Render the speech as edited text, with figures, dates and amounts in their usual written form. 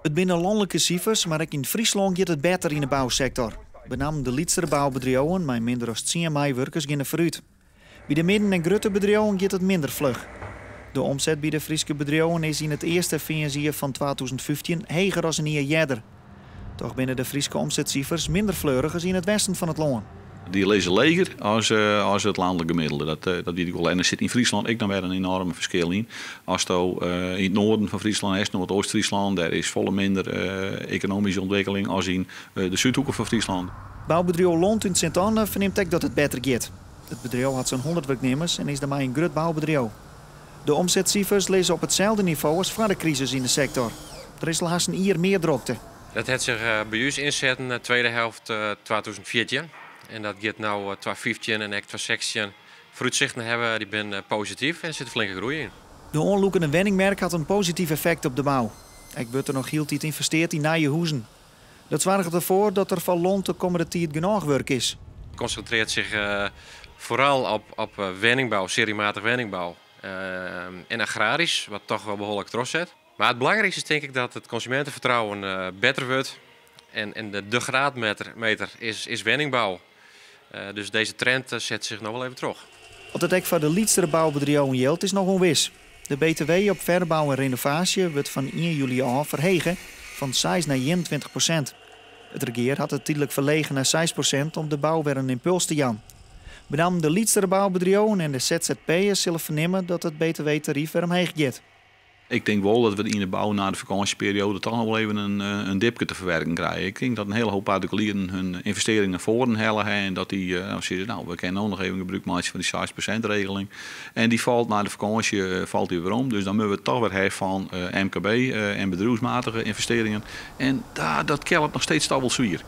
It binne lanlike sifers, mar ek yn Fryslân giet it better yn de bousektor. Benammen de lytsere boubedriuwen mei minder as 10 meiwurkers geane foarút. By de midden- en grutte bedriuwen giet it minder fluch. De omset by de Fryske bedriuwen is yn it earste fearnsjier fan 2015 heger as in jier earder. Dochs binne de Fryske omsetsifers minder fleurich as yn it westen fan it lân. Dy lizze leger as it lanlik gemiddelde. Dat wit ik wol. En der sit yn Fryslân ek noch wer in enoarme ferskil yn. Asto yn it noarden fan Fryslân hast, Noardeast-Fryslân, dêr is folle minder ekonomyske ûntwikkeling as yn de súdhoeke fan Fryslân. Boubedriuw Lont yn Sint-Anne fernimt ek dat it better giet. It bedriuw hat sa'n 100 wurknimmers en is dêrmei in grut boubedriuw. De omsetsifers lizze op itselde nivo as foar de krisis yn de sektor. Der is al hast in jier mear drokte. Dat hat sich by ús ynsetten de tweede helft 2014. En dat giet no 2015 en ek 2016. Foarútsichten hawwe, dy binne posityf en der sit flinke groei yn. De oanlûkende wenningmerk hat in posityf effekt op de bou. Ek wurdt der noch hieltyd ynvestearre yn nije huzen. Dat soarget derfoar dat der foar Lont de kommende tiid genôch wurk is. Konsintrearret sich foaral op wenningbou, serymatige wenningbou en agrarysk, wat dochs wol behoarlik trochset. Mar it belangrykste is tink ik dat it konsumintefertrouwen better wurdt en de graadmeter is wenningbou. Dus dizze trend set sich noch wol even troch. Oft it ek foar de lytsere boubedriuwen jildt is noch ûnwis. De BTW op ferbou en renovaasje wurdt fan 1 july ôf ferhege fan 6 nei 21%. It regear hat it tydlik ferlege nei 6% om de bou wer in ympuls te jaan. Benammen de lytsere boubedriuwen en de ZZP'ers sille fernimme dat it BTW-taryf wer omheech giet. Ik tink wol dat we yn de bou nei de fakânsjeperioade dochs noch wol even in dipke te ferwurkjen krije. Ik tink dat in hiele hoop partikulieren har ynvestearringen nei foaren helle hawwe en dat dy no sizze, no, we kinne no noch even gebrûk meitsje fan dy 6% regeling. En dy falt nei de fakânsje falt dy werom. Dus dan moatte we dochs wer hawwe fan MKB en bedriuwsmatige ynvestearringen. En dat keallet noch steeds dochs wol swier.